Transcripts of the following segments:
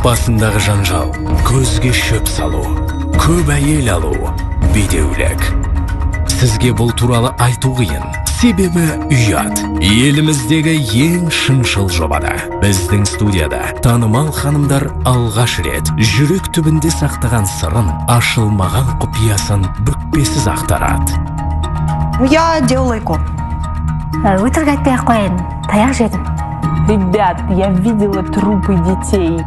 Отбасындағы жанжал, көзге шөп салу, көп әйел алу, бедеулік. Сізге бұл туралы айту қиын, себебі ұят. Еліміздегі ең шыншыл жобада біздің студияда танымал ханымдар алғаш рет жүрек түбінде сақтаған сырын, ашылмаған құпиясын бүкпесіз ақтарады. Я делала ЭКО. Өтірік айтпай ақ қояйын, таяқ жедім. Ребят, я видела трупы детей.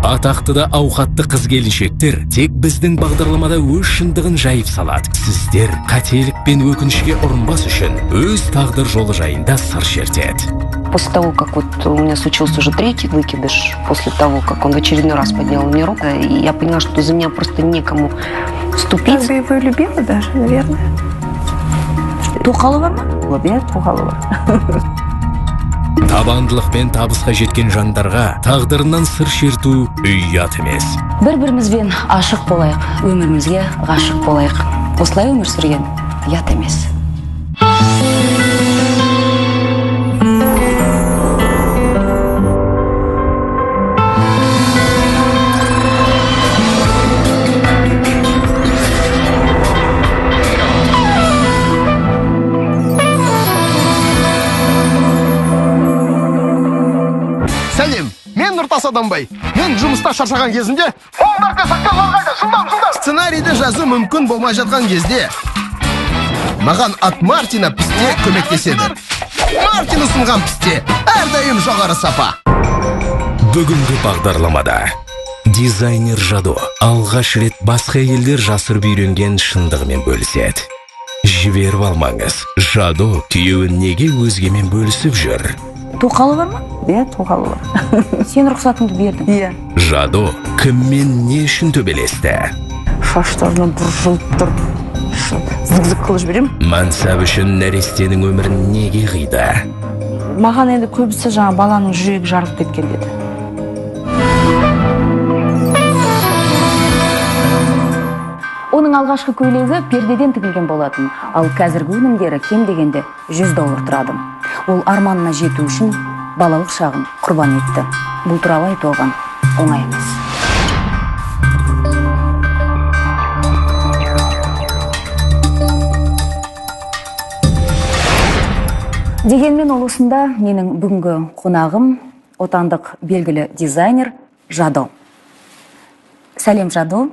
Атақты да ауқатты қыз келіншектер тек біздің бағдарламада өз шындығын жайып салады. Сіздер қателік пен өкінішке ұрынбас үшін өз тағдыр жолы жайында сыр шертеді. После того, как вот у меня случился уже третий выкидыш, после того, как он в очередной раз поднял мне руку, и я поняла, что за меня просто некому вступить. Я бы его любила даже, наверное. Тоқалы бар ма? Иә, тоқалы бар. Табандылықпен табысқа жеткен жандарға тағдырынан сыр шерту ұят емес. Бір-бірімізбен ашық болайық, өмірімізге ғашық болайық. Осылай өмір сүрген ұят емес. Сәлем, мен Нұртас Адамбай. Мен жұмыста шаршаған кезімде сценарийді жазу мүмкін болмай жатқан кезде маған от Мартина пісте көмектеседі. Мартин ұсынған пісте әрдайым жоғары сапа. Бүгінгі бағдарламада дизайнер Жадо алғаш рет басқа әйелдер жасырып үйренген шындығымен бөліседі. Жіберіп алмаңыз, Жадо күйеуін неге өзгемен бөлісіп жүр? Тоқалы бар ма? Иә, тоқалы бар. Сен рұқсатыңды бердің. Иә. Жадо кіммен не үшін төбелесті? Шаштарынан бір жұлып тұрып, зік-зік қылып жіберемін. Мансап үшін нәрестенің өмірін неге қиды? Маған енді көбісі жаңа баланың жүрегі жарылып кеткен деді. Оның алғашқы көйлегі пердеден тігілген болатын, ал қазіргі өнімдері кем дегенде $100 тұрады. Ол арманына жету үшін балалық шағын құрбан етті. Бұл туралы айту оған оңай емес. Дегенмен ол осында менің бүгінгі қонағым, отандық белгілі дизайнер Жадо. Сәлем, Жадо.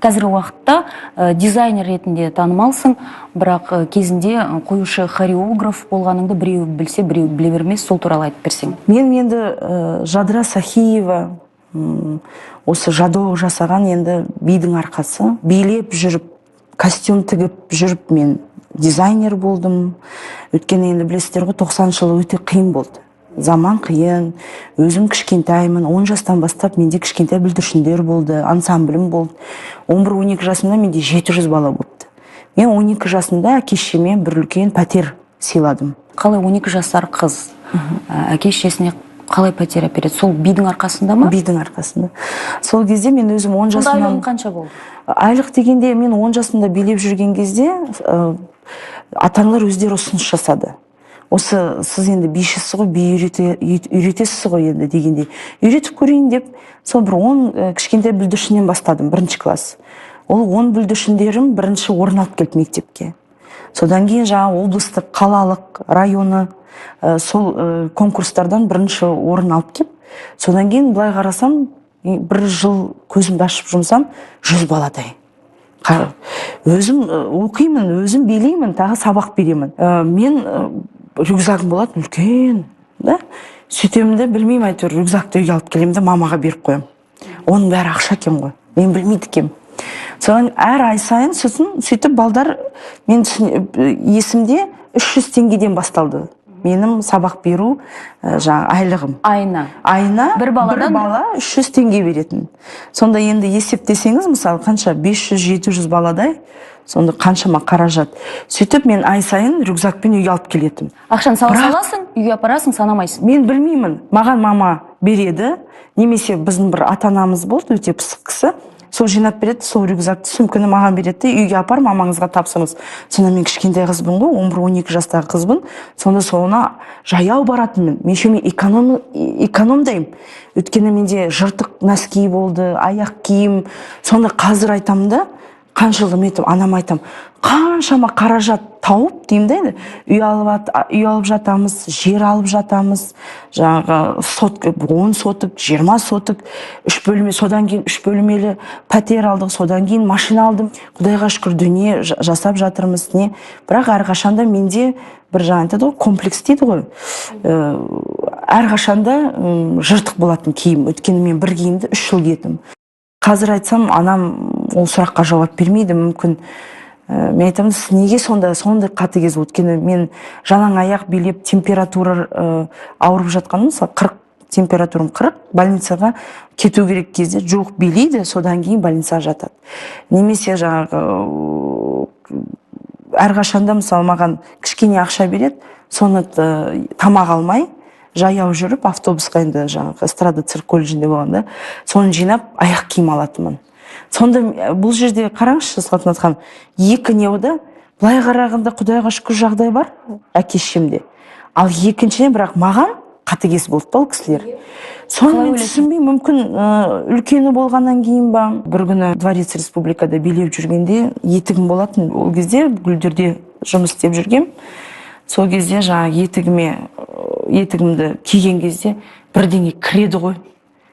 Қазіргі уақытта дизайнер ретінде танымалсың, бірақ кезінде қоюшы хореограф болғаныңды біреу білсе, біреу біле бермес, сол туралы айтып берсең. Мен енді Жадыра Сахиева, осы Жадо жасаған енді бидің арқасы. Билеп жүріп, костюм тігіп жүріп мен дизайнер болдым. Өйткені енді білесіздер ғой, 90-шы жылы өте қиын болды. Заман қиын, өзім кішкентаймын, 10 жастан бастап менде кішкентай бүлдіршіндер болды, ансамблім болды. 11-12 жасымда менде 700 бала болыпты. Мен 12 жасымда әке шешеме бір үлкен пәтер сыйладым. Қалай 12 жасар қыз әке шешесіне қалай пәтер әпереді? Сол бидің арқасында ма? Бидің арқасында. Сол кезде мен өзім 10 Сонда жасымнан айлығың қанша болды? Айлық дегенде мен 10 жасымда билеп жүрген кезде ата-аналар өздері ұсыныс жасады. Осы сіз енді бишісіз ғой, би үйретесіз ғой енді дегендей. Үйретіп көрейін деп, сол бір 10 кішкентай бүлдіршіннен бастадым, бірінші класс. Ол 10 бүлдіршіндерім бірінші орын алып келді мектепке. Содан кейін жаңа облыстық, қалалық, районы, сол конкурстардан бірінші орын алып кеп. Содан кейін былай қарасам, бір жыл көзімді ашып жұмсам, 100 баладай. Өзім оқимын, өзім билеймін, тағы сабақ беремін. Мен рюкзагым болатын үлкен, да? Сөйтемін де, білмеймін, әйтеуір рюкзакты үйге алып келемін де, мамаға беріп қоямын. Оның бәрі ақша екен ғой, мен білмейді екенмін. Содан әр ай сайын сосын сөйтіп балдар, мен есімде 300 теңгеден басталды. Менің сабақ беру, жаңа айлығым. Айына. Айына бір баладан бір бала 300 теңге беретін. Сонда енді есептесеңіз, мысалы, қанша 500-700 баладай, сонда қаншама қаражат. Сөйтіп мен ай сайын рюкзакпен үйге алып келетім. Ақшаны сала саласың, үйге апарасың, санамайсың. Мен білмеймін, маған мама береді, немесе біздің бір ата-анамыз болды, өте пысық кісі. Сол жинап береді, сол рюкзакты, сөмкені маған береді де, үйге апар, мамаңызға тапсырыңыз. Сонда мен кішкентай қызбын ғой, 11-12 жастағы қызбын. Сонда соны жаяу баратынмын. Мен еще мен экономдаймын. Өйткені менде жыртық носки болды, аяқ киім. Сонда қазір айтамын да, қанша жылғы мен айтамын, анама айтамын, қаншама қаражат тауып деймін да, енді үй алып жатамыз, жер алып жатамыз, жаңағы сотка, 10 соток, 20 соток, 3 бөлме, содан кейін 3 бөлмелі пәтер алдық, содан кейін машина алдым. Құдайға шүкір, дүние жасап жатырмыз, не. Бірақ әрқашанда менде бір жаңа айтады ғой, комплекс дейді ғой. Әрқашанда жыртық болатын киім. Өйткені мен бір киімді 3 жыл киетінмін. Қазір айтсам, анам ол сұраққа жауап бермейді, мүмкін. Мен айтамын, сіз неге сонда сондай қатыгез? Өйткені мен жалаң аяқ билеп, температура ауырып жатқаным, мысалы 40, температурам 40, больницаға кету керек кезде жоқ, билейді, содан кейін больницаға жатады. Немесе жаңағы әрқашанда мысалы маған кішкене ақша береді, соны тамақ алмай, жаяу жүріп автобусқа, енді жаңағы эстрада цирк колледжінде болғанда, соны жинап аяқ киім алатынмын. Сонда бұл жерде қараңызшы, Салтанат ханым, екі не да, былай қарағанда Құдайға шүкір жағдай бар әке шешемде. Ал екіншіден, бірақ маған қатыгез болды да ол кісілер. Соны мен түсінбей, мүмкін үлкені болғаннан кейін ба. Бір күні Дворец Республикада билеп жүргенде етігім болатын, ол кезде гүлдерде жұмыс істеп жүргем. Сол кезде жаңағы етігімді киген кезде бірдеңе кіреді ғой,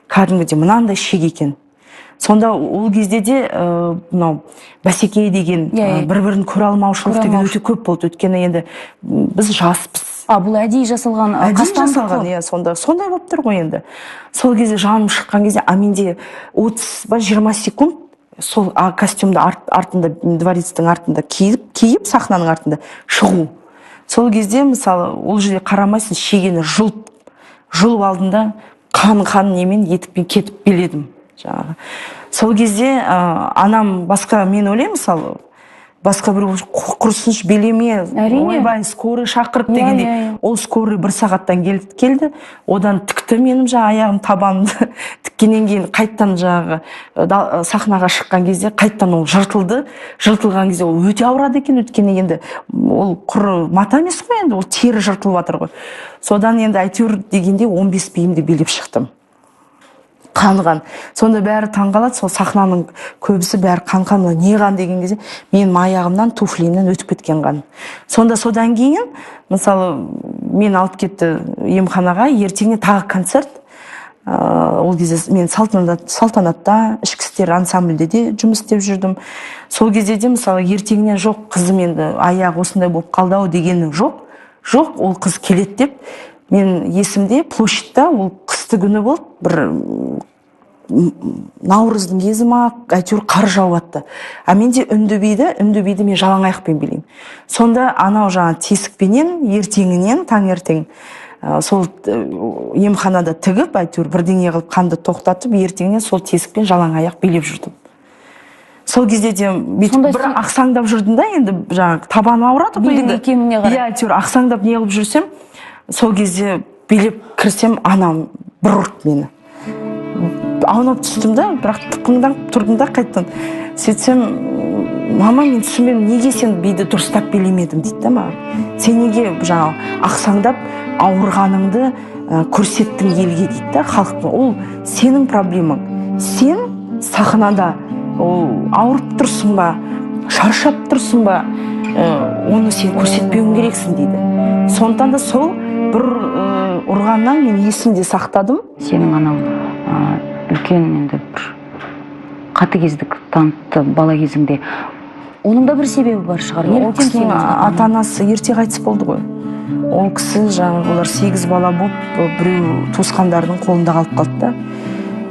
кәдімгідей мынандай шек екен. Сонда ол кезде де мынау бәсеке деген, бір-бірін көре алмаушылық деген өте көп болды. Өйткені енді біз жаспыз. А бұл әдейі жасалған, әдейі жасалған, иә, сонда сондай болып тұр ғой енді. Сол кезде жаным шыққан кезде, а менде 30 ба 20 секунд сол костюмді артында, дворецтің артында киіп сахнаның артында шығу. Сол кезде мысалы ол жерде қарамайсың, шегені жұлып алдым да, қан немен етікпен кетіп биледім жаңағы. Сол кезде анам басқа, мен ойлаймын, мысалы басқа біреу құрсыншы билеме, ойбай скорый шақырып дегендей. Ол скорый бір сағаттан келді, одан тікті менің жаңа аяғым, табанымды тіккеннен кейін қайттан жаңағы сахнаға шыққан кезде қайттан ол жыртылды. Жыртылған кезде ол өте ауырады екен, өйткені енді ол құр мата емес қой, енді ол тері жыртылып жатыр ғой. Содан енді әйтеуір дегенде 15 биімді билеп шықтым. Қанған. Сонда бәрі таңғалады, сол сахнаның көбісі бәрі қан-қан, не қан деген кезде менің аяғымнан, туфлиімнен өтіп кеткен қан. Сонда содан кейін мысалы мен алып кетті емханаға, ертеңіне тағы концерт. Ол кезде мен Салтанатта, ішкі істер ансамбльде де жұмыс істеп жүрдім. Сол кезде де мысалы ертеңінен жоқ, қызым енді аяғы осындай болып қалды ау дегенім жоқ. Жоқ, ол қыз келеді деп. Мен есімде площадьта, ол қысты күні болды, бір наурыздың кезі ма, әйтеуір қар жауып атты. А менде үнді биді мен жалаң аяқпен билеймін. Сонда анау жаңа тесікпенен ертеңінен таңертең сол емханада тігіп, әйтеуір бірдеңе қылып қанды тоқтатып, ертеңінен сол тесікпен жалаң аяқ билеп жүрдім. Сол кезде де бүйтіп бір ақсаңдап жүрдім да, енді жаңағы табаным ауырады ғой енді. Иә, әйтеуір ақсаңдап не қылып жүрсем, сол кезде билеп кірсем, анам бір ұрды мені. Аунап түстім да, бірақ тықыңдап тұрдым да қайттан. Сөйтсем, мама, мен түсінбедім, неге сен биді дұрыстап билемедің дейді да маған. Сен неге жаңағы ақсаңдап ауырғаныңды көрсеттің елге дейді да, халықтың. Ол сенің проблемаң. Сен сахнада ол ауырып тұрсың ба, шаршап тұрсың ба, оны сен көрсетпеуің керексің дейді. Сондықтан да сол бір ұрғаннан мен есімде сақтадым. Сенің анау үлкен енді бір қатыгездік танытты бала кезіңде. Оның да бір себебі бар шығар. Ол кісінің ата-анасы ерте қайтыс болды ғой. Ол кісі жаңағы олар 8 бала болып, біреу туысқандарының қолында қалып қалды да.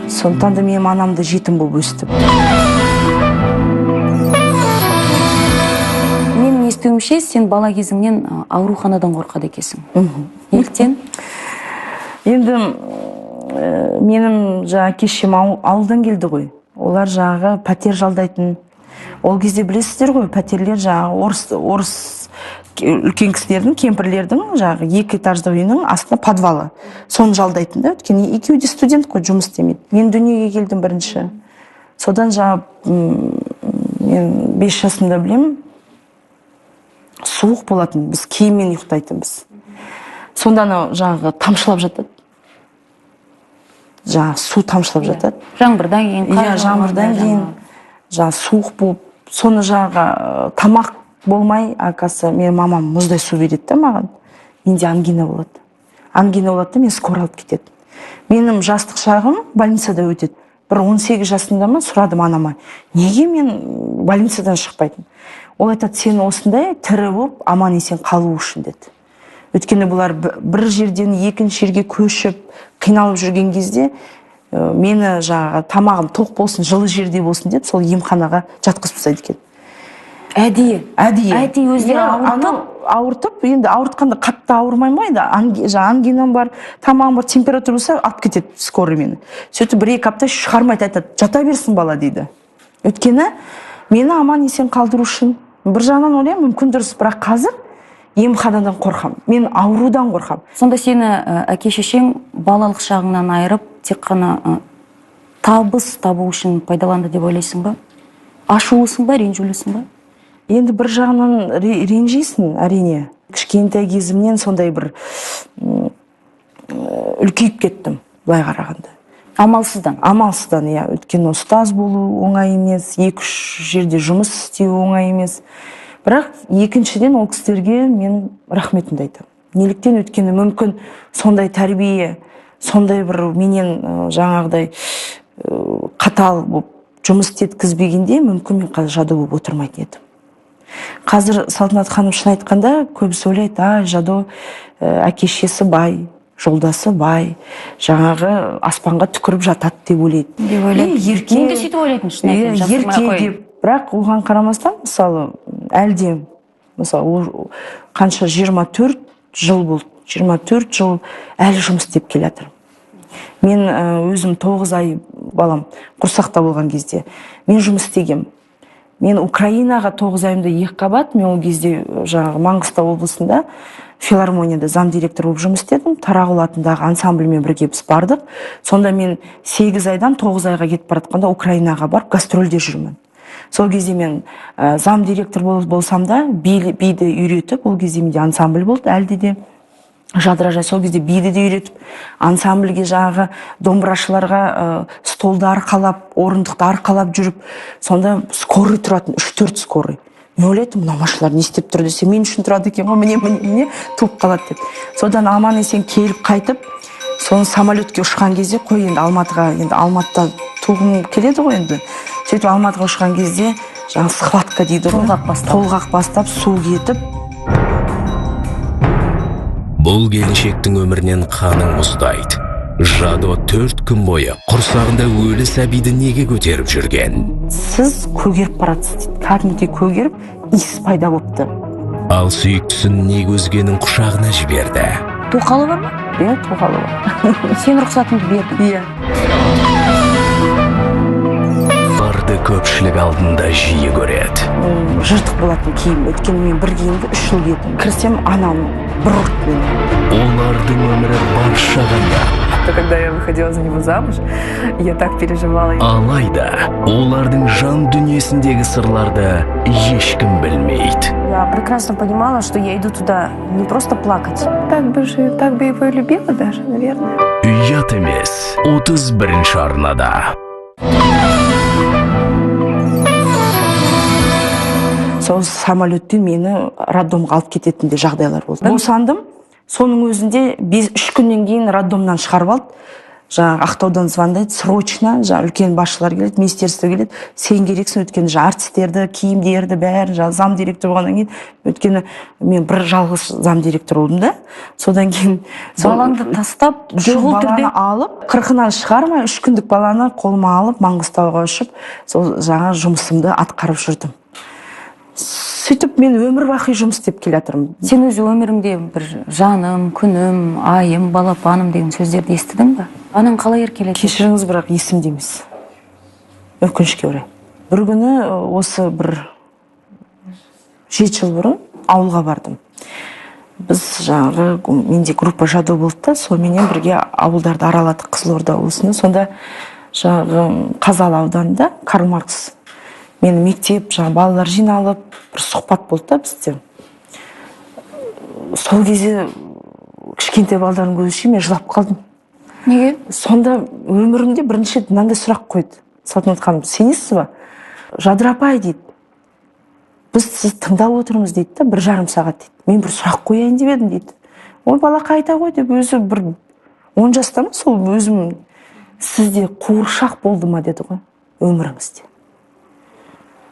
Сондықтан да менің анам да жетім болып өсті. Менің естуімше, сен бала кезіңнен ауруханадан қорқады екенсің. Неліктен? Енді менің жаңа әке шешем ауылдан келді ғой. Олар жаңағы пәтер жалдайтын. Ол кезде білесіздер ғой, пәтерлер жаңағы орыс үлкен кісілердің, кемпірлердің жаңағы 2 этажды үйінің астында подвалы. Соны жалдайтын да, өйткені екеуі де студент қой, жұмыс істемейді. Мен дүниеге келдім бірінші. Содан жаңа мен 5 жасымда білемін, суық болатын, біз киіммен ұйықтайтынбыз. Сонда анау жаңағы тамшылап жатады. Жаңағы су тамшылап жатады. Жаңбырдан кейін, иә, жаңбырдан кейін жаңағы суық болып, соны жаңағы тамақ болмай, оказывается, менің мамам мұздай су береді да маған. Менде ангина болады. Ангина болады да, мен скоро алып кетеді. Менің жастық шағым больницада өтеді. Бір 18 жасымда ма сұрадым анама, неге мен больницадан шықпайтын? Ол айтады, сен осындай тірі болып аман есен қалу үшін деді. Өйткені бұлар бір жерден екінші жерге көшіп, қиналып жүрген кезде мені жаңағы тамағым тоқ болсын, жылы жерде болсын деп сол емханаға жатқызып тастайды екен. Әдейі. Әдейі. Әдейі өздері ауыртып. Ауыртып, енді ауыртқанда қатты ауырмаймын ғой, енді ангинам бар, тамағым бар, температура болса алып кетеді скорый мені. Сөйтіп 1-2 апта шығармайды, айтады, жата берсін бала дейді. Өйткені мені аман есен қалдыру үшін. Бір жағынан ойлаймын, мүмкін дұрыс, бірақ қазір емханадан қорқамын. Мен аурудан қорқамын. Сонда сені әке шешең балалық шағыңнан айырып, тек қана табыс табу үшін пайдаланды деп ойлайсың ба? Ашулысың ба, ренжулісің ба? Енді бір жағынан ренжисің, әрине. Кішкентай кезімнен сондай бір үлкейіп кеттім, былай қарағанда. Амалсыздан? Амалсыздан, иә. Өйткені ұстаз болу оңай емес, 2-3 жерде жұмыс істеу оңай емес. Бірақ екіншіден ол кісілерге мен рахметімді айтамын. Неліктен? Өйткені мүмкін сондай тәрбие, сондай бір менен жаңағыдай қатал болып жұмыс істеткізбегенде, мүмкін мен қазір Жадо болып отырмайтын едім. Қазір Салтанат ханым, шын айтқанда, көбісі ойлайды, а, Жадо әке шешесі бай, жолдасы бай, жаңағы аспанға түкіріп жатады деп ойлайды. Деп ойлайды. Ерке. Мен де сөйтіп ойлайтын, шын айтайын, жасырмай ерке деп. Бірақ оған қарамастан, мысалы, әлде, мысалы, қанша 24 жыл болды, 24 жыл әлі жұмыс істеп келе жатырмын. Мен өзім 9 ай балам құрсақта болған кезде мен жұмыс істегем. Мен Украинаға 9 айымда 2 қабат, мен ол кезде жаңағы Маңғыстау облысында филармонияда замдиректор болып жұмыс істедім. Тарағұл атындағы ансамбльмен бірге біз бардық. Сонда мен 8 айдан 9 айға кетіп бара жатқанда Украинаға барып гастрольде жүрмін. Сол кезде мен замдиректор болсам да биді үйретіп, ол кезде менде ансамбль болды, әлде де Жадыра жай, сол кезде биді де үйретіп, ансамбльге жаңағы домбырашыларға столды арқалап, орындықты арқалап жүріп, сонда скорый тұратын, 3-4 скорый. Мен ойлайтынмын, мына машиналар не істеп тұр десе, мен үшін тұрады екен ғой, міне, міне, міне, туып қалады деп. Содан аман есен келіп қайтып, соны самолетке ұшқан кезде, қой енді Алматыға, енді Алматыда туғым келеді ғой енді. Сөйтіп Алматыға ұшқан кезде, жаңағы схватка дейді ғой. Толғақ бастап. Толғақ бастап, су кетіп. Бұл келіншектің өмірінен қаның мұздайды. Жадо 4 күн бойы құрсағында өлі сәбиді неге көтеріп жүрген? Сіз көгеріп баратсыз дейді. Кәдімгідей көгеріп, иіс пайда болыпты. Ал сүйіктісін неге өзгенің құшағына жіберді? Тоқалы бар ма? Иә, тоқалы бар. Сен рұқсатыңды бердің. Иә. Оларды көпшілік алдында жиі көреді. Жыртық болатын киім. Өйткені мен бір киімді 3 жыл кидім. Кірсем, анам бір ұрды мені. Олардың өмірі баршаға аян. Когда я выходила за него замуж, я так переживала. Алайда олардың жан дүниесіндегі сырларды ешкім білмейді. Я прекрасно понимала, что я иду туда не просто плакать. Так бы же, так бы его и любила даже, наверное. Ұят емес, 31 арнада. Сол самолеттен мені роддомға алып кететін де жағдайлар болды. Босандым. Соның өзінде 3 күннен кейін роддомнан шығарып алды. Жаңағы Ақтаудан звондайды, срочно, жаңағы үлкен басшылар келеді, министерство келеді, сен керексің, өйткені жаңағы артистерді, киімдерді бәрін, жаңағы замдиректор болғаннан кейін, өйткені мен бір жалғыз замдиректор болдым да. Содан кейін балаңды тастап, шұғыл түрде баланы алып, қырқынан шығармай, 3 күндік баланы қолыма алып, Маңғыстауға ұшып, сол жаңа жұмысымды атқарып жүрдім. Сөйтіп мен өмір бақи жұмыс істеп келе жатырмын. Сен өз өміріңде бір жаным, күнім, айым, балапаным деген сөздерді естідің ба? Анаң қалай еркеледі? Кешіріңіз, бірақ есімде емес. Өкінішке орай. Бір күні осы бір 7 жыл бұрын ауылға бардым. Біз жаңағы, менде группа Жадо болды да, соменен бірге ауылдарды араладық, Қызылорда облысында. Сонда Жаңағы Қазалы ауданында Карл Маркс. Мені мектеп, жаңағы балалар жиналып, бір сұхбат болды да бізде. Сол кезде кішкентай балдардың көзінше мен жылап қалдым. Неге? Сонда өмірімде бірінші рет мынандай сұрақ қойды. Салтанат ханым, сенесіз ба? Жадыра апай дейді. Біз сіз тыңдап отырмыз дейді да, 1,5 сағат дейді. Мен бір сұрақ қояйын деп едім дейді. Ой, бала қайта ғой деп өзі бір 10 жаста ма сол өзім, сізде қуыршақ болды ма деді ғой өміріңізде.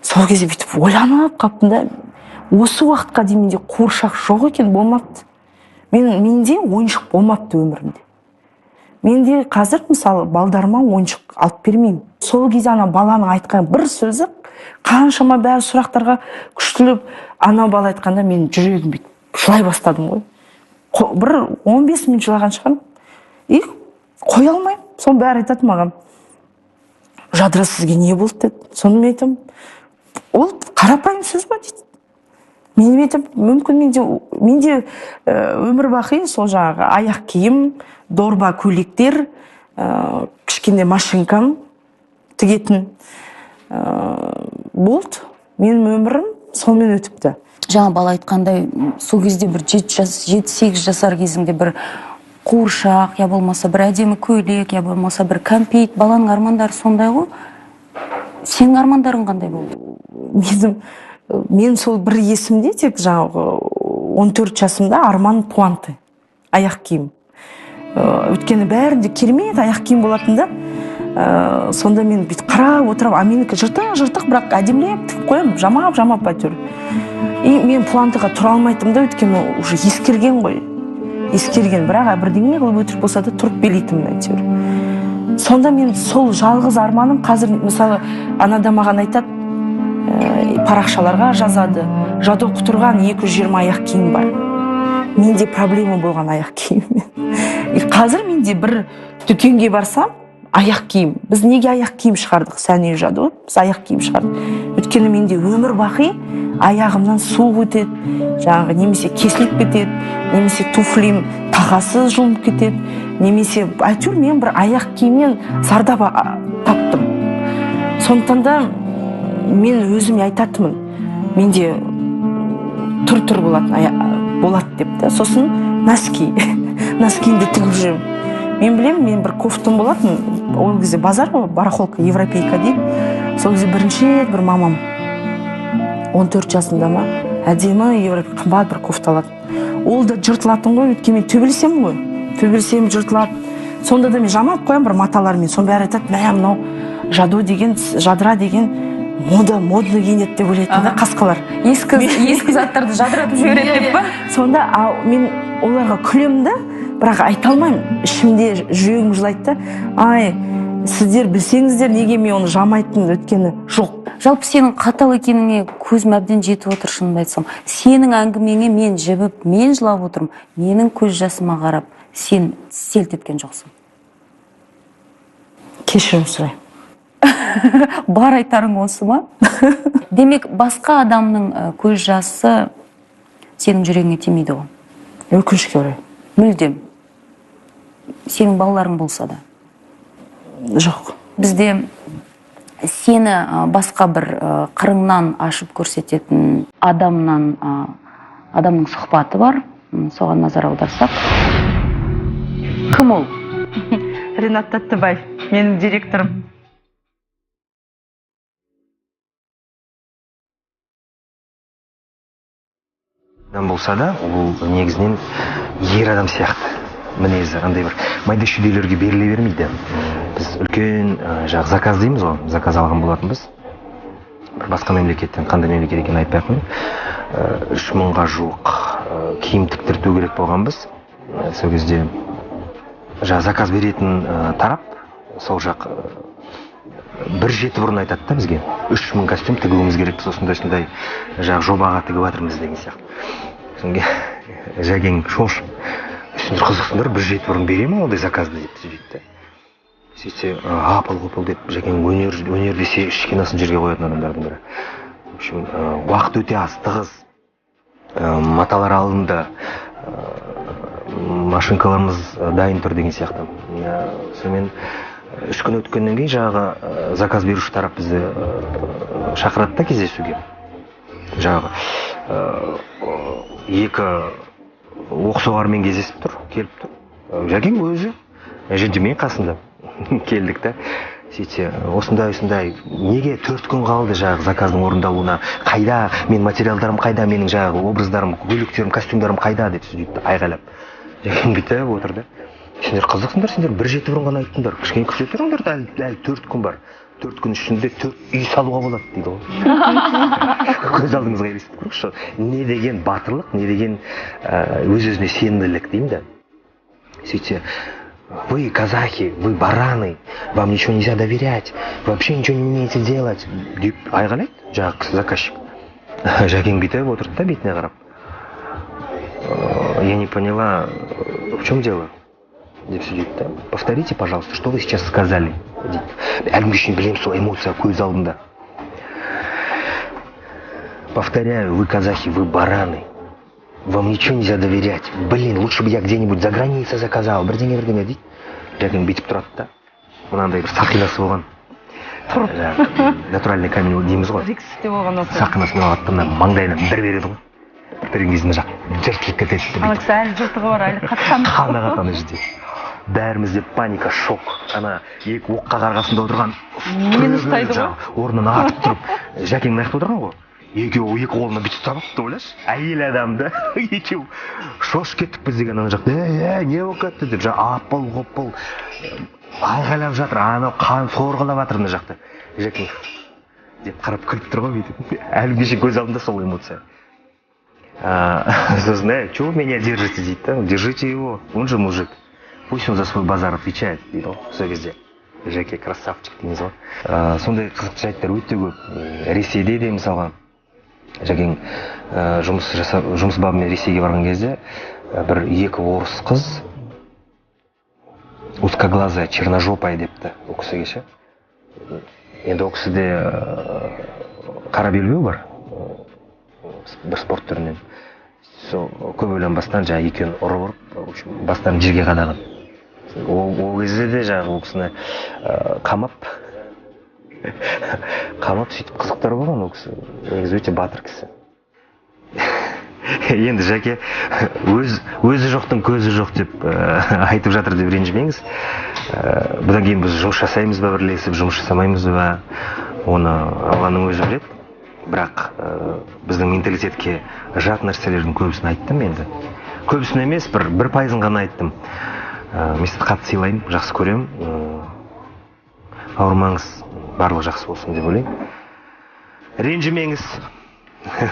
Сол кезде бүйтіп ойланып қаптым да, осы уақытқа дейін менде қуыршақ жоқ екен, болмапты. Менде ойыншық болмапты өмірімде. Менде қазір мысалы балдарыма ойыншық алып бермеймін. Сол кезде ана баланың айтқан бір сөзі қаншама бәрі сұрақтарға күштіліп, ана бала айтқанда мен жүрегім бүйтіп жылай бастадым ғой. Бір 15 минут жылаған шығармын. И қоя алмаймын. Соның бәрі айтады маған. Жадыра, сізге не болды деді. Соны мен айтамын. Ол қарапайым сөз ба дейді. Мен айтамын, мүмкін менде өмір бақи сол жаңағы аяқ киім, дорба көйлектер, кішкене машинкам тігетін болды. Менің өмірім сонымен өтіпті. Жаңа бала айтқандай, сол кезде бір 7-8 жасар кезіңде бір қуыршақ, я болмаса бір әдемі көйлек, я болмаса бір кәмпит, баланың армандары сондай ғой. Сенің армандарың қандай болды? Мен сол бір есімде тек жаңағы 14 жасымда арман пуанты, аяқ киім. Өйткені бәрінде керемет аяқ киім болатын да. Сонда мен бүйтіп қарап отырамын, а менікі жыртық-жыртық, бірақ әдемілеп тігіп қоямын, жамап-жамап әйтеуір. И мен пуантыға тұра алмайтынмын да, өйткені уже ескерген ғой. Ескерген, бірақ бірдеңе қылып өтірік болса да тұрып билейтінмін әйтеуір. Сонда мен сол жалғыз арманым қазір, мысалы, анада маған айтады, парақшаларға жазады, Жадо құтырған 220 аяқ киім бар. Менде проблема болған аяқ киіммен. И қазір менде бір дүкенге барсам, аяқ киім. Біз неге аяқ киім шығардық? Сән үй Жадо, біз аяқ киім шығардық. Өйткені менде өмір бақи аяғымнан су өтеді, жаңағы немесе кесіліп кетеді, немесе туфлим тағасы жұлынып кетеді, немесе әйтеуір мен бір аяқ киімнен зардап таптым. Сондықтан да мен өзіме айтатынмын, менде түр-түр болады деп та. Сосын носки, носкиімді тігіп жүремін. Мен білемін, мен бір кофтам болатын, ол кезде базар ғой, барахолка, европейка дейді. Сол кезде бірінші рет бір мамам 14 жасында ма, әдемі европейка, қымбат бір кофта алатын. Ол да жыртылатын ғой, өйткені мен төбелесемін ғой, төбелесемін, жыртылады. Сонда да мен жамап қоямын бір маталармен. Соның бәрі айтады, мә, мынау Жадо деген, Жадыра деген мода, модно киінеді деп ойлайтын да қасқалар. Ескі заттарды жадыратып жібереді деп па? Сонда мен оларға күлемін да, бірақ айта алмаймын. Ішімде жүрегім жылайды да. Ай, сіздер білсеңіздер, неге мен оны жамайтынмын, өйткені жоқ. Жалпы сенің қатал екеніңе көзім әбден жетіп отыр, шынымды айтсам. Сенің әңгімеңе мен жібіп, мен жылап отырмын. Менің көз жасыма қарап, сен селт еткен жоқсың. Кешірім сұраймын. Бар айтарың осы ма? Демек, басқа адамның көз жасы сенің жүрегіңе тимейді ғой? Өкінішке орай. Мүлдем. Сенің балаларың болса да? Жоқ. Бізде сені басқа бір қырыңнан ашып көрсететін адамның сұхбаты бар. Соған назар аударсақ. Кім ол? Ренат Таттыбай, менің директорым. Адам болса да, ол негізінен ер адам сияқты мінезі, андай бір майда шүйделерге беріле бермейді. Біз үлкен жақ заказ дейміз ғой, заказ алған болатынбыз. Бір басқа мемлекеттен, қандай мемлекет екенін айтпай ақ қояйын. 3000-ға жуық киім тіктірту керек болғанбыз. Сол кезде жаңа заказ беретін тарап сол жақ бір жеті бұрын айтады да бізге, 3000 костюм тігуіміз керек, біз осындай-осындай жаңа жобаға тігіп жатырмыз деген сияқты. Содан кейін Жәкең шошып, сендер қызықсыңдар, бір жеті бұрын бере ме ондай заказды деп сөйтті. Сөйтсе, апыл-ғұпыл деп Жәкең өнер десе ішкен асын жерге қоятын адамдардың бірі. В общем, уақыт өте аз, тығыз, маталар алынды, машинкаларымыз дайын тұр деген сияқты. Сонымен 3 күн өткеннен кейін жаңағы заказ беруші тарап бізді шақырады да кездесуге. Жаңағы 2 оқсоғармен кездесіп тұр, келіп тұр. Жәкең өзі, және мен қасында келдік та. Сөйтсе, осындай, неге 4 күн қалды жаңағы заказдың орындалуына, қайда, мен материалдарым қайда, менің жаңағы образдарым, көйлектерім, костюмдарым қайда деп сөйтті айғайлап. Жәкең бүйтіп отырды. Сендер қызықсыңдар, сендер бір жеті бұрын ғана айттыңдар, кішкене күте тұрыңдар, әлі 4 күн бар. 4 күн ішінде 4 үй салуға болады дейді ғой. Көз алдыңызға елестетіп көріңізші, не деген батырлық, не деген өз-өзіне сенімділік деймін да. Сөйтсе, вы казахи, вы бараны, вам ничего нельзя доверять, вы вообще ничего не умеете делать деп айғайлайды жаңағы заказчик. Жәкең бүйтіп отырды да бетіне қарап. Я не поняла, в чем дело? Деп сөйлейді да. Повторите, пожалуйста, что вы сейчас сказали? Дейді. Әлі күнге шейін білемін, сол эмоция көз алдымда. Повторяю, вы казахи, вы бараны. Вам ничего нельзя доверять. Блин, лучше бы я где-нибудь за границей заказал. Бірдеңе дейді. Жәкең бүйтіп тұрады да. Мынандай бір сақинасы болған. Натуральный камень дейміз ғой. Сақинасын алады да, мына маңдайына бір береді ғой. Берген кезде мына жақ жыртылып кетеді. Ана кісі әлі жыртығы бар, әлі қатқан. Қаны қатқан жерде. Бәрімізде паника, шок. Ана екі оққа қарғасында отырған. Мені ұстайды ғой. Орнынан атып тұрып, Жәкең мына жақта отырған ғой. Екеуі екі қолына бүйтіп ұстап алыпты, ойлашы. Әйел адамды екеуі шошып кеттік біз деген ана жақта. Ей, не болып кетті деп жаңа апыл-ғұпыл айғайлап жатыр. Анау қан сорғалап жатыр мына жақта. Жәкең деп қарап күліп тұр ғой бүйтіп. Әлі күнге шейін көз алдымда сол эмоция. Сосын, чего вы меня держите дейді да? Держите его, он же мужик. Пусть он за свой базар отвечает дейді ғой сол кезде. Жәке красавчик дейміз ғой. Сондай қызықты жайттар өте көп. Ресейде де мысалға Жәкең жұмыс бабымен Ресейге барған кезде бір 2 орыс қыз узкоглазая, черножопая депті ол кісіге ше. Енді ол кісіде қара белбеу бар бір спорт түрінен. Сол көп ойланбастан жаңағы екеуін ұрып, в общем, бастарын жерге қадаған. Ол кезде де жаңағы ол кісіні қамап сөйтіп қызықтар болған ол кісі. Негізі өте батыр кісі. Енді Жәке өзі жоқтың көзі жоқ деп айтып жатыр деп ренжімеңіз. Бұдан кейін біз жұмыс жасаймыз ба бірлесіп, жұмыс жасамаймыз ба, оны Алланың өзі біледі. Бірақ біздің менталитетке жат нәрселердің көбісін айттым енді. Көбісін емес, бір пайызын ғана айттым. Мен сізді қатты сыйлаймын, жақсы көремін. Ауырмаңыз, барлығы жақсы болсын деп ойлаймын. Ренжімеңіз.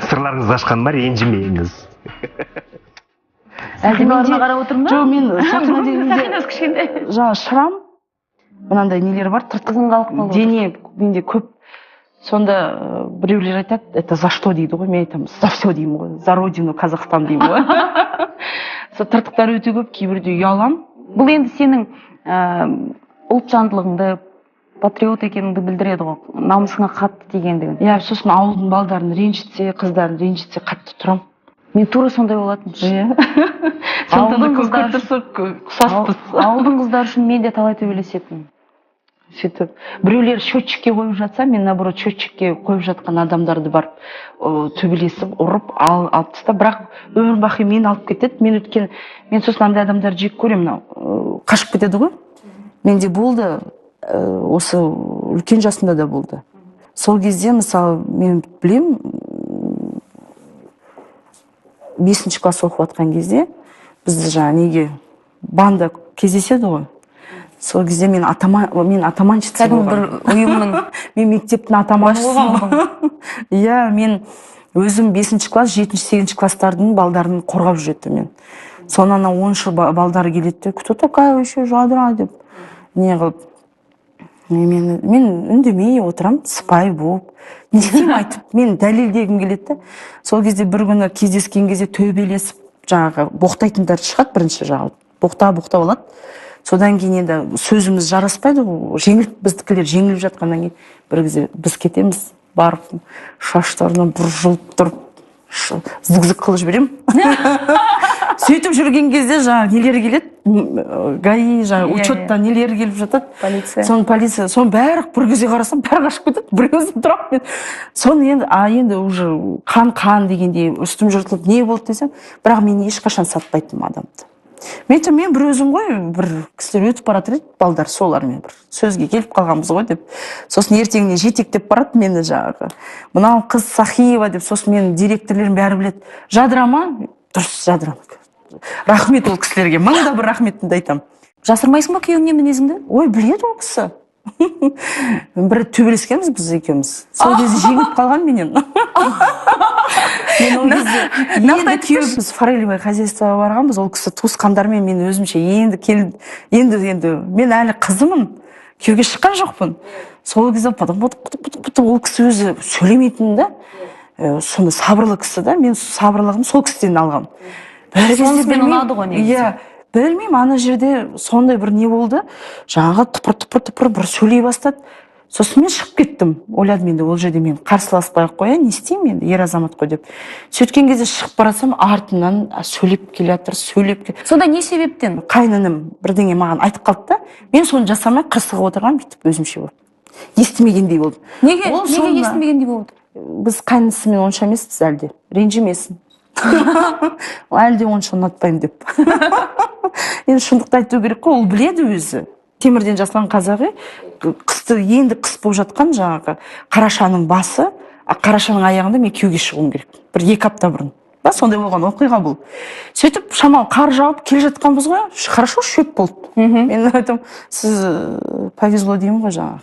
Сырларыңызды ашқан ба, ренжімеңіз. Сақиналарына қарап отырмын ба? Жоқ, мен сақина дегенде жаңа шрам, мынандай нелер бар, тыртық дене менде көп. Сонда біреулер айтады, это за что дейді ғой, мен айтамын, за все деймін ғой, за родину Казахстан деймін ғой. Сол тыртықтар өте көп, кейбірде ұялам. Бұл енді сенің ұлтжандылығыңды, патриот екеніңді білдіреді ғой, намысыңа қатты тигендігін. Иә, сосын ауылдың балдарын ренжітсе, қыздарын ренжітсе қатты тұрам. Мен тура сондай болатынмын. Иә. Ауылдың қыздары үшін мен де талай төбелесетінмін. Сөйтіп, біреулер счетчикке қойып жатса, мен наоборот счетчикке қойып жатқан адамдарды барып төбелесіп, ұрып, алып тастап, бірақ өмір бақи мені алып кетеді. Мен өткен, мен сосын андай адамдарды жек көремін, мынау қашып кетеді ғой. Менде болды, осы үлкен жасымда да болды. Сол кезде, мысалы, мен білем, 5 класс оқып жатқан кезде бізді жаңа неге банда кездеседі ғой. Сол кезде мен атаманшысы Кәдімгі болғанмын. бір ұйымның Мен мектептің атаманшысы болғанмын. Иә, мен өзім 5 класс, 7, 8 класстардың балдарын қорғап жүретін мен. Сонан ана 10-шы балдары келеді де, кто такая вообще Жадыра деп не қылып. Мен үндемей отырамын, сыпайы болып. Не істеймін айтып, мен дәлелдегім келеді де. Сол кезде бір күні кездескен кезде төбелесіп, жаңағы боқтайтындар шығады бірінші жағы. Боқта-боқта болады. Содан кейін енді сөзіміз жараспайды ғой, біздікілер жеңіліп жатқаннан кейін бір кезде біз кетеміз, барып шаштарынан бір жұлып тұрып, зік-зік қылып жіберемін. Сөйтіп жүрген кезде жаңағы нелер келеді, ГАИ, жаңағы учетта нелер келіп жатады. Полиция. Соны полиция, соны бәрі бір кезде қарасам, бәрі қашып кетеді, бір өзім тұрамын мен. Соны енді, енді уже қан дегендей үстім жыртылып, не болды десем, бірақ мен ешқашан сатпайтынмын адамды. Мен айтамын, мен бір өзім ғой, бір кісілер өтіп бара жатыр еді, балдар, солармен бір сөзге келіп қалғанбыз ғой деп. Сосын ертеңіне жетектеп барады мені жаңағы. Мынау қыз Сахиева деп, сосын менің директорлерім бәрі біледі. Жадыра ма? Дұрыс, Жадыра. Рахмет ол кісілерге, мың да бір рахметімді айтамын. Жасырмайсың ба күйеуіңнен мінезіңді? Ой, біледі ол кісі. Бір төбелескенбіз біз екеуміз. Сол кезде жеңіліп қалған менен. Мен ол кезде енді күйеуім, біз форелевое хозяйствоға барғанбыз, ол кісі туысқандармен, мен өзімше енді енді мен әлі қызымын, күйеуге шыққан жоқпын. Сол кезде потом ол кісі өзі сөйлемейтін да, сондай сабырлы кісі да, мен сабырлығымды сол кісіден алғам. Сонысымен ұнады ғой негізі. Иә, білмеймін, ана жерде сондай бір не болды, жаңағы тыпыр-тыпыр-тыпыр бір сөйлей бастады. Сосын мен шығып кеттім. Ойладым енді ол жерде мен қарсыласпай ақ қояйын, не істеймін енді, ер азамат қой деп. Сөйткен кезде шығып барасам, артымнан сөйлеп келе жатыр, сөйлеп келе. Сонда не себептен? Қайныным бірдеңе маған айтып қалды да, мен соны жасамай қырсығып отырған бүйтіп өзімше болып. Естімегендей болдым. Неге естімегендей болды? Біз қайнысымен онша емеспіз әлде. Ренжімесін. Әлі де онша ұнатпаймын деп. Енді шындықты айту керек қой, ол біледі өзі. Темірден жасалған қазағы, қысты енді қыс болып жатқан жаңағы қарашаның басы, қарашаның аяғында мен күйеуге шығуым керек. Бір 2 апта бұрын. Ба, сондай болған оқиға бұл. Сөйтіп шамал қар жауып келе жатқанбыз ғой, хорошо шөп болды. Мен айтамын, сіз повезло деймін ғой жаңағы.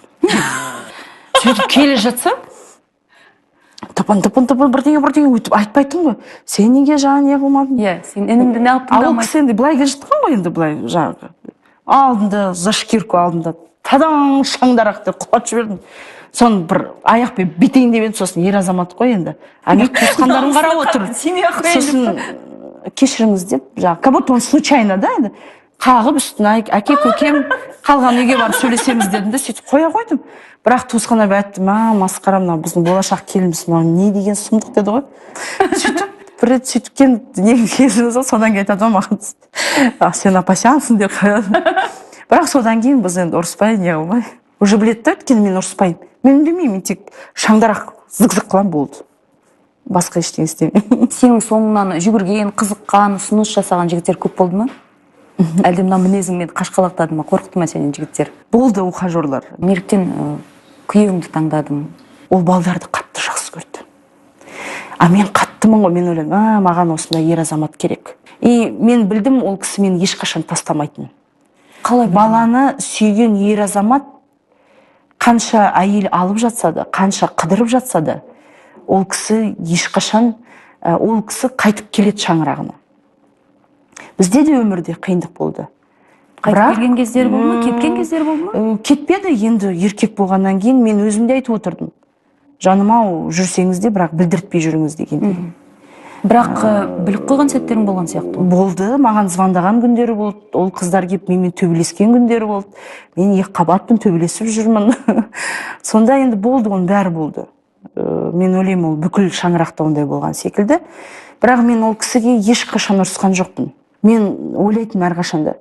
Сөйтіп келе жатсам, тыпын бірдеңе өйтіп айтпайтын ғой. Сен неге жаңа не қылмадың? Иә, сен ініңді неғып тыңдамайсың? Ал ол кісі енді былай келе жатқан ғой, енді былай жаңағы. Алдында за шкирку алдында тадаң шаңдарақ деп құлатып жібердім. Соны бір аяқпен битейін деп едім, сосын ер азамат қой енді. Ана туысқандарым қарап отыр. Сосын кешіріңіз деп, жаңағы, как будто он случайно да енді қағып үстіне әке көкем қалған үйге барып сөйлесеміз дедім де, сөйтіп қоя қойдым. Бірақ туысқандар айтты, масқара, мынау біздің болашақ келініміз, мынау не деген сұмдық деді ғой. Сөйтіп бір рет сөйткен не кезіміз ғой, содан кейін айтады ғой маған, сен апасянсың деп қояды. Бірақ содан кейін біз енді ұрыспай, не қылмай. Уже біледі да, өйткені мен ұрыспаймын. Мен үндемеймін, мен тек шаңдарақ зық-зық қыламын, болды. Басқа ештеңе істемеймін. Сенің соңынан жүгірген, қызыққан, ұсыныс жасаған жігіттер көп болды ма? Әлде мына мінезіңмен қашқалақтады ма, қорқытты ма сенен жігіттер? Болды ухажерлар. Неліктен күйеуіңді таңдадың? Ол балдарды қатты жақсы көрді. А мен қаттымын ғой, мен ойлаймын, маған осындай ер азамат керек. И мен білдім, ол кісі мені ешқашан тастамайтын. Қалай баланы сүйген ер азамат қанша әйел алып жатса да, қанша қыдырып жатса да, ол кісі ешқашан, ол кісі қайтып келеді шаңырағына. Бізде де өмірде қиындық болды. Қайтып келген кездері болды ма, кеткен кездері болды ма? Кетпеді, енді еркек болғаннан кейін мен өзім де айтып отырдым. Жаным ау, жүрсеңіз де, бірақ білдіртпей жүріңіз дегендей. Бірақ біліп қойған сәттерің болған сияқты. Болды, маған звондаған күндері болды, ол қыздар келіп менімен төбелескен күндері болды. Мен екі қабатпын, төбелесіп жүрмін. Сонда енді болды, оның бәрі болды. Мен ойлаймын, ол бүкіл шаңырақта ондай болған секілді. Бірақ мен ол кісіге ешқашан ұрысқан жоқпын. Мен ойлайтынмын әрқашанда,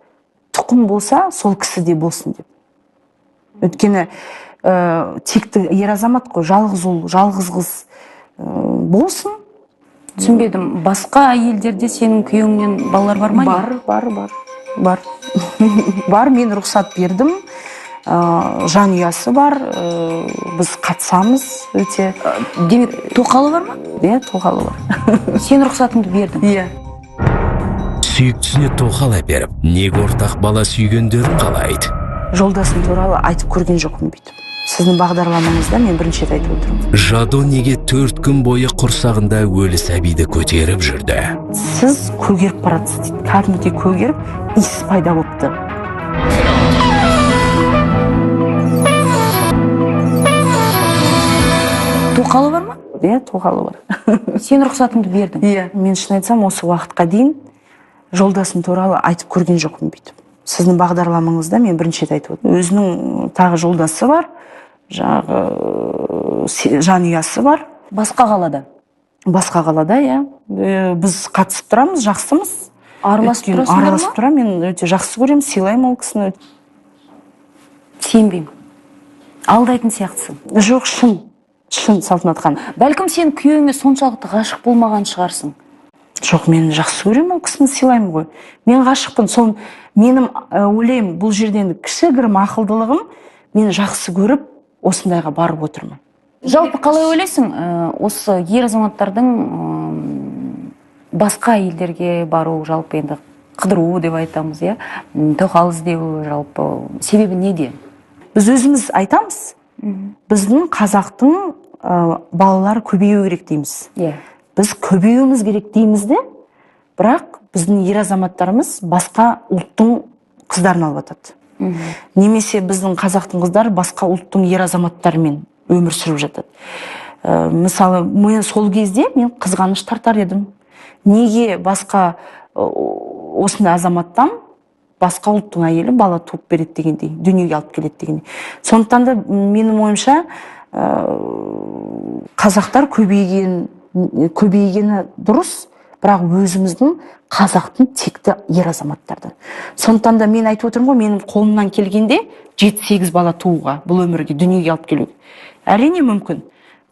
тұқым болса, сол кісі де болсын деп. Өйткені текті ер азамат қой, жалғыз ұл, жалғыз қыз болсын. Түсінбедім, басқа әйелдерде сенің күйеуіңнен балалар бар ма? Бар, бар, бар. Бар, мен рұқсат бердім. Жанұясы бар, біз қатысамыз өте. Демек, тоқалы бар ма? Иә, тоқалы бар. Сен рұқсатыңды бердің? Иә. Сүйіктісіне тоқал әперіп, неге ортақ бала сүйгендерін қалайды? Жолдасым туралы айтып көрген жоқпын бүйтіп. Сіздің бағдарламаңызда мен бірінші рет айтып отырмын. Жадо неге 4 күн бойы құрсағында өлі сәбиді көтеріп жүрді? Сіз көгеріп баратсыз дейді. Кәдімгідей көгеріп, иіс пайда болыпты. Тоқалы бар ма? Иә, тоқалы бар. Сен рұқсатыңды бердің? Иә. Мен шын айтсам, осы уақытқа дейін жолдасым туралы айтып көрген жоқпын бүйтіп. Сіздің бағдарламаңызда мен бірінші рет айтып отырмын. Өзінің тағы жолдасы бар, жаңағы жанұясы бар. Басқа қалада? Басқа қалада, иә. Біз қатысып тұрамыз, жақсымыз. Араласып тұрасыңдар ма? Араласып тұрамын, мен өте жақсы көремін, сыйлаймын ол кісіні. Сенбеймін. Алдайтын сияқтысың. Жоқ, шын. Шын, Салтанат ханым. Бәлкім сен күйеуіңе соншалықты ғашық болмаған шығарсың. Жоқ, мен жақсы көремін ол кісіні, сыйлаймын ғой. Мен ғашықпын. Сол менің ойлаймын, бұл жерде енді кішігірім ақылдылығым, мен жақсы көріп осындайға барып отырмын. Жалпы қалай ойлайсың, осы ер азаматтардың басқа елдерге бару, жалпы енді қыдыру деп айтамыз, иә, тоқал іздеу, жалпы себебі неде? Біз өзіміз айтамыз, біздің қазақтың балалары көбею керек дейміз. Біз көбеюіміз керек дейміз де, бірақ біздің ер азаматтарымыз басқа ұлттың қыздарын алып атады. Немесе біздің қазақтың қыздары басқа ұлттың ер азаматтарымен өмір сүріп жатады. Мысалы, мен сол кезде мен қызғаныш тартар едім. Неге басқа осындай азаматтан басқа ұлттың әйелі бала туып береді дегендей, дүниеге алып келеді дегендей. Сондықтан да менің ойымша, қазақтар көбейгені дұрыс, бірақ өзіміздің қазақтың текті ер азаматтардан. Сондықтан да мен айтып отырмын ғой, менің қолымнан келгенде 7-8 бала тууға, бұл өмірге, дүниеге алып келуге. Әрине мүмкін,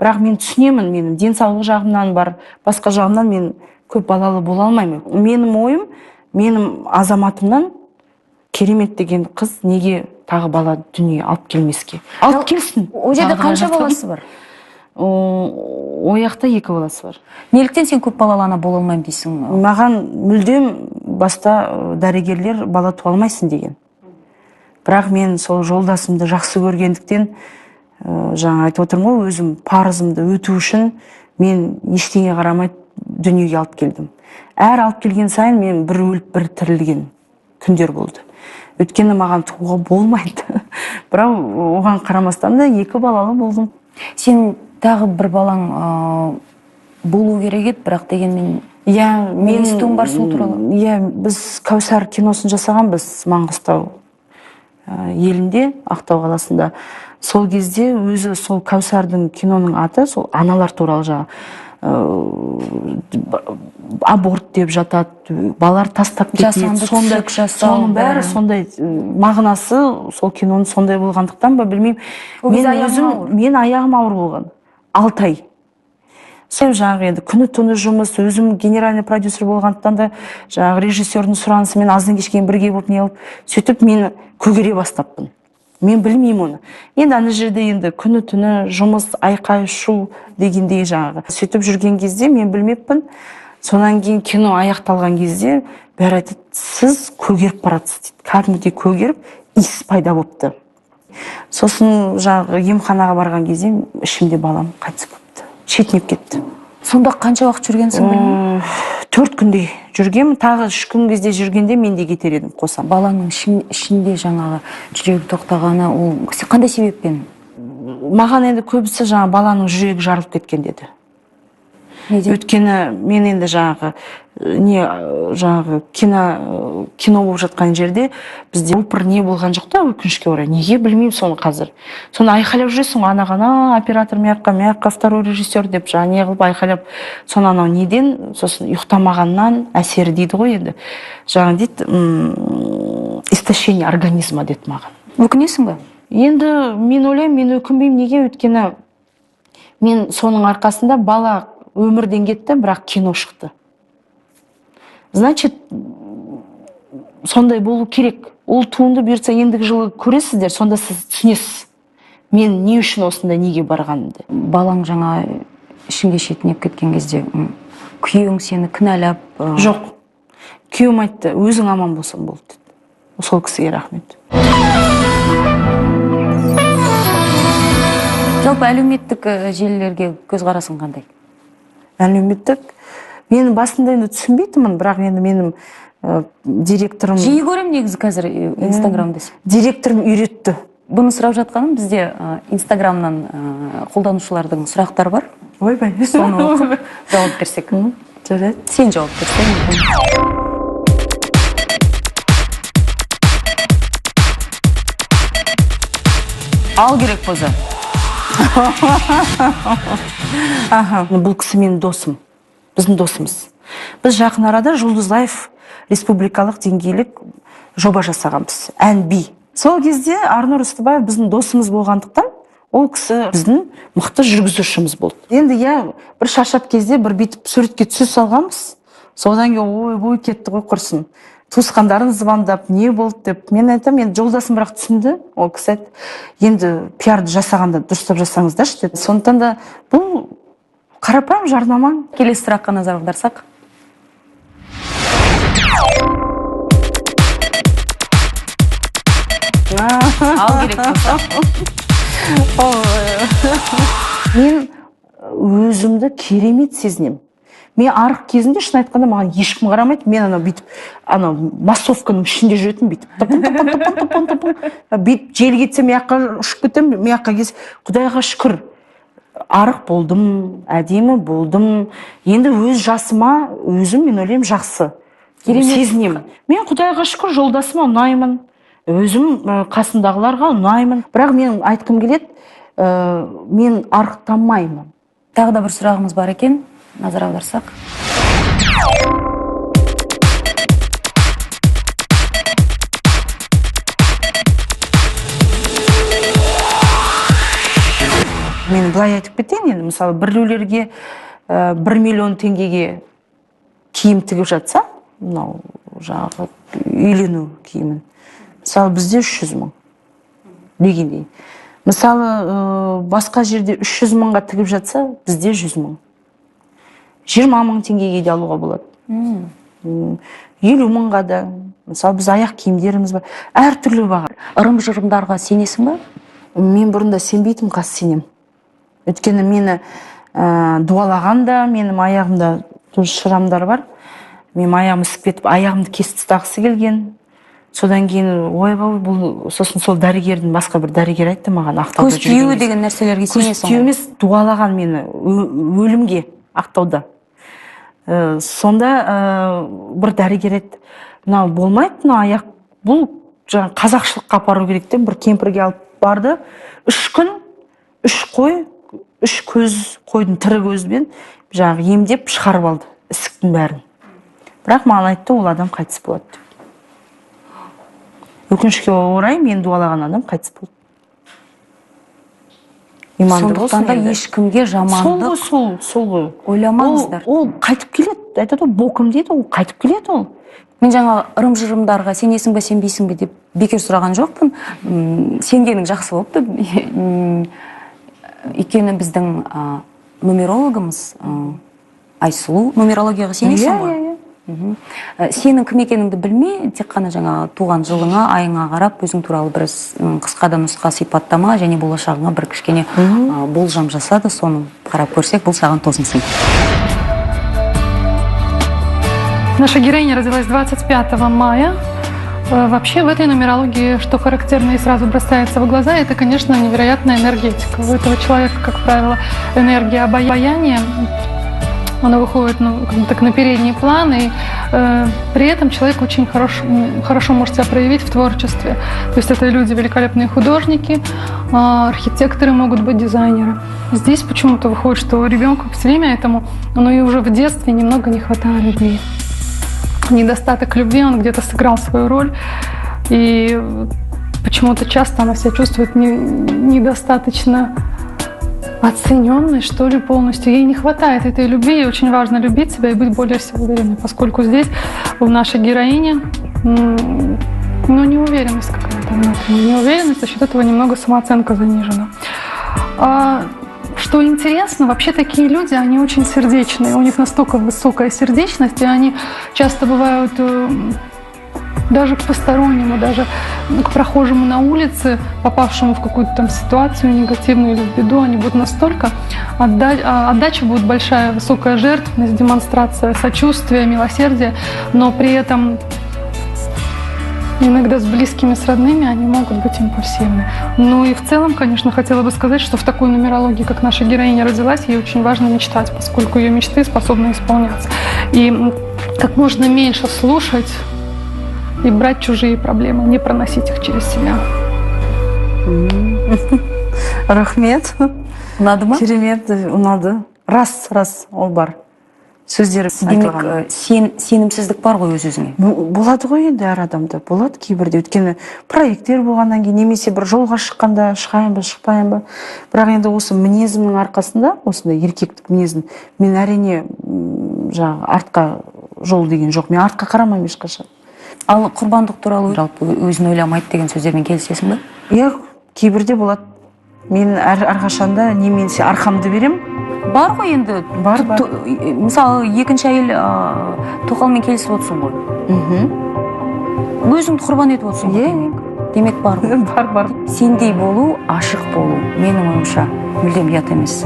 бірақ мен түсінемін, менің денсаулық жағымнан бар, басқа жағымнан мен көп балалы бола алмаймын. Менің ойым, менің азаматымнан керемет деген қыз неге тағы бала дүние алып келмеске? Алып келсін. Ол жерде қанша баласы бар? О жақта 2 баласы бар. Неліктен сен көп балалы ана бола алмаймын дейсің? Маған мүлдем баста дәрігерлер бала туа алмайсың деген. Бірақ мен сол жолдасымды жақсы көргендіктен, жаңа айтып отырмын ғой, өзім парызымды өту үшін мен ештеңе қарамай дүниеге алып келдім. Әр алып келген сайын мен бір өліп, бір тірілген күндер болды. Өйткені маған тууға болмайды. Бірақ оған қарамастан да 2 балалы болдым. Сенің тағы бір балаң болу керек еді, бірақ дегенмен Иә, мен естуім бар сол туралы. Иә, біз Кәусар киносын жасағанбыз Маңғыстау елінде, Ақтау қаласында. Сол кезде өзі сол Кәусардың киноның аты сол аналар туралы жаңа аборт деп жатады, балалар тастап кетеді, сондай, соның бәрі сондай мағынасы сол киноның сондай болғандықтан ба білмеймін. Мен өзім, мен аяғым ауыр болған. 6 ай. Сол жаңағы енді күні түні жұмыс, өзім генеральный продюсер болғандықтан да жаңағы режиссердің сұранысымен аздан кешке бірге болып не қылып, сөйтіп мен көгере бастаппын. Мен білмеймін оны. Енді ана жерде енді күні түні жұмыс, айқай, шу дегендей жаңағы. Сөйтіп жүрген кезде мен білмеппін. Сонан кейін кино аяқталған кезде бәрі айтады, сіз көгеріп баратсыз дейді. Кәдімгідей көгеріп, иіс пайда болыпты. Сосын жаңағы емханаға барған кезде ішімде балам қайтыс болыпты. Шетінеп кетті. Сонда қанша уақыт жүргенсің білмеймін? 4 күндей жүргенмін, тағы 3 күн кезде жүргенде мен де кетер едім қосам. Баланың ішінде жаңағы жүрегі тоқтағаны, ол қандай себеппен? Маған енді көбісі жаңа баланың жүрегі жарылып кеткен деді. Өйткені мен енді жаңағы не жаңағы кино болып жатқан жерде бізде рупор не болған жоқ та, өкінішке орай. Неге білмеймін соны қазір. Соны айқайлап жүресің ғой, анаған, оператор мияққа, мияққа второй режиссер деп жаңа не қылып айқайлап, соны анау неден, сосын ұйықтамағаннан әсері дейді ғой енді. Жаңа дейді, истощение организма деді маған. Өкінесің бе? Енді мен ойлаймын, мен өкінбеймін. Неге? Өйткені мен соның арқасында бала өмірден кетті, бірақ кино шықты. Значит, сондай болу керек. Ол туынды бұйыртса ендігі жылы көресіздер, сонда сіз түсінесіз. Мен не үшін осындай неге барғанымды. Балаң жаңа ішіңге шетінеп кеткен кезде күйеуің сені кінәлап? Жоқ. Күйеуім айтты, өзің аман болсаң болды деді. Сол кісіге рахмет. Жалпы әлеуметтік желілерге көзқарасың қандай? Әлеуметтік мен басында енді түсінбейтінмін, бірақ енді менің директорым... Жиі көрем негізі қазір Инстаграмда. Директорым үйретті. Бұны сұрап жатқаным, бізде Инстаграмнан қолданушылардың сұрақтары бар. Ойбай. Соны оқып жауап берсек. Жарайды. Сен жауап берсең. Ал керек болса. Аха, бұл кісі менің досым. Біздің досымыз. Біз жақын арада Жұлдыз Лайф Республикалық деңгейлік жоба жасағанбыз, ән би. Сол кезде Арнұр Ыстыбаев біздің досымыз болғандықтан, ол кісі біздің мықты жүргізушіміз болды. Енді иә, бір шаршап кезде бір бүйтіп суретке түсе салғанбыз. Содан кейін ой-ой кетті ғой құрсын. Туысқандарын звондап, не болды деп. Мен айтамын, енді жолдасым бірақ түсінді. Ол кісі айтты, енді пиарды жасағанда дұрыстап жасаңыздаршы деді. Сондықтан да бұл қарапайым жарнама. Келесі сұраққа назар аударсақ. Ал керек болса. Мен өзімді керемет сезінемін. Мен арық кезімде, шын айтқанда, маған ешкім қарамайды. Мен анау бүйтіп, анау массовканың ішінде жүретін, бүйтіп тыпың, тыпың, тыпың, тыпың, тыпың. Бүйтіп жел кетсе, мен жаққа ұшып кетемін, мен жаққа келсе, Құдайға шүкір, арық болдым, әдемі болдым. Енді өз жасыма өзім, мен ойлаймын, жақсы сезінемін. Мен Құдайға шүкір, жолдасыма ұнаймын, өзім қасымдағыларға ұнаймын. Бірақ мен айтқым келеді, мен арықтамаймын. Тағы да бір сұрағымыз бар екен, назар аударсақ. Мен былай айтып кетейін енді, мысалы, біреулерге 1 миллион теңгеге киім тігіп жатса, мынау жаңағы үйлену киімін, мысалы, бізде 300 мың дегендей. Мысалы, басқа жерде 300 мыңға тігіп жатса, бізде 100 мың. 20 мың теңгеге де алуға болады. 50 мыңға да. Мысалы, біз аяқ киімдеріміз бар. Әртүрлі баға. Ырым-жырымдарға сенесің бе? Мен бұрында сенбейтінмін, қазір сенемін. Өйткені мені дуалаған да, менің аяғымда тоже шрамдар бар. Менің аяғым ісіп кетіп, аяғымды кесіп тастағысы келген. Содан кейін ойбай, бұл сосын сол дәрігердің, басқа бір дәрігер айтты маған, Ақтауда Көз тию деген нәрселерге сенесің Көз тию емес, дуалаған мені өлімге Ақтауда. Сонда бір дәрігер айтты, мынау болмайды, мына аяқ, бұл жаңа қазақшылыққа апару керек деп бір кемпірге алып барды. 3 күн, 3 қой, 3 көз, қойдың тірі көзімен жаңағы емдеп шығарып алды ісіктің бәрін. Бірақ маған айтты, ол адам қайтыс болады деп. Өкінішке орай, мен дуалаған адам қайтыс болды. Иманды болсын Сондықтан да енді. ешкімге жамандық Сол ғой. ойламаңыздар. Ол қайтып келеді, айтады ғой, бокым дейді, ол қайтып келеді ол. Мен жаңа ырым-жырымдарға сенесің бе, сенбейсің бе деп бекер сұраған жоқпын. Сенгенің жақсы болыпты. Өйткені біздің нумерологымыз Айсұлу, нумерологияға сенесің ғой? Иә, иә. Сенің кім екеніңді білмей, тек қана жаңа туған жылыңа, айыңа қарап, өзің туралы бір қысқа да нұсқа сипаттама және болашағыңа бір кішкене болжам жасады, соны қарап көрсек, бұл саған тосын сый. Наша героиня родилась 25 мая. Вообще в этой нумерологии, что характерно и сразу бросается в глаза, это, конечно, невероятная энергетика. У этого человека, как правило, энергия обаяния, она выходит, ну, как бы так, на передний план, и при этом человек очень хорошо может себя проявить в творчестве. То есть это люди великолепные художники, архитекторы могут быть, дизайнеры. Здесь почему-то выходит, что ребенку все время этому, но и уже в детстве немного не хватало любви. Недостаток любви, он где-то сыграл свою роль, и почему-то часто она себя чувствует недостаточно оцененной, что ли, полностью. Ей не хватает этой любви, ей очень важно любить себя и быть более всего уверенной, поскольку здесь у нашей героини, ну, неуверенность какая-то внутренняя, неуверенность, за счет этого немного самооценка занижена. Что интересно, вообще такие люди, они очень сердечные, у них настолько высокая сердечность, и они часто бывают даже к постороннему, даже к прохожему на улице, попавшему в какую-то там ситуацию негативную или в беду, они будут настолько, отдача будет большая, высокая жертвенность, демонстрация сочувствия, милосердия, но при этом иногда с близкими, с родными они могут быть импульсивны. Ну и в целом, конечно, хотела бы сказать, что в такой нумерологии, как наша героиня родилась, ей очень важно мечтать, поскольку ее мечты способны исполняться. И как можно меньше слушать и брать чужие проблемы, не проносить их через себя. Рахмет. Ұнады ма? Керемет, ұнады. Рас, рас, ол бар. Сөздері Демек, айтылған. Сен сенімсіздік бар ғой өз өзіңе. Болады ғой енді, әр адамда болады кейбірде, өйткені проекттер болғаннан кейін немесе бір жолға шыққанда, шығайын ба, шықпайын ба. Бірақ енді осы мінезімнің арқасында, осындай еркектік мінезім, мен, әрине, жаңағы артқа жол деген жоқ, мен артқа қарамаймын ешқашан. Ал құрбандық туралы, жалпы өзін ойламайды деген сөздермен келісесің ба? Иә, кейбірде болады. Мен әрқашанда неменсе арқамды беремін. Бар ғой енді. Бар, бар. Мысалы, екінші әйел тоқалмен келісіп отырсың ғой. Өзіңді құрбан етіп отырсың ғой. Иә. Демек, бар ғой. Бар, бар. Сендей болу, ашық болу, менің ойымша, мүлдем ұят емес.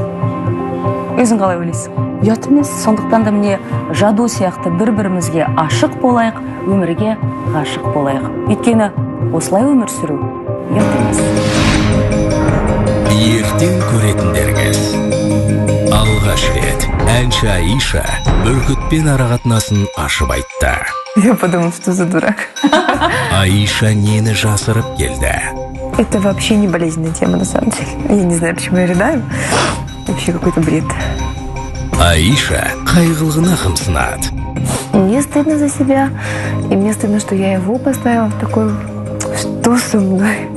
Өзің қалай ойлайсың? Ұят емес. Сондықтан да, міне, Жадо сияқты бір бірімізге ашық болайық, өмірге ғашық болайық, өйткені осылай өмір сүру ұят емес. Ертең көретіндеріңіз: алғаш рет әнші Аиша Бүркітпен арақатынасын ашып айтты. Я подумала, что за дурак. Аиша нені жасырып келді? Это вообще не болезненная тема, на самом деле. Я не знаю, почему я рыдаю. Вообще какой-то бред. Аиша қай қылығына қымсынады? Мне стыдно за себя, и мне стыдно, что я его поставила в такой. Что со мной?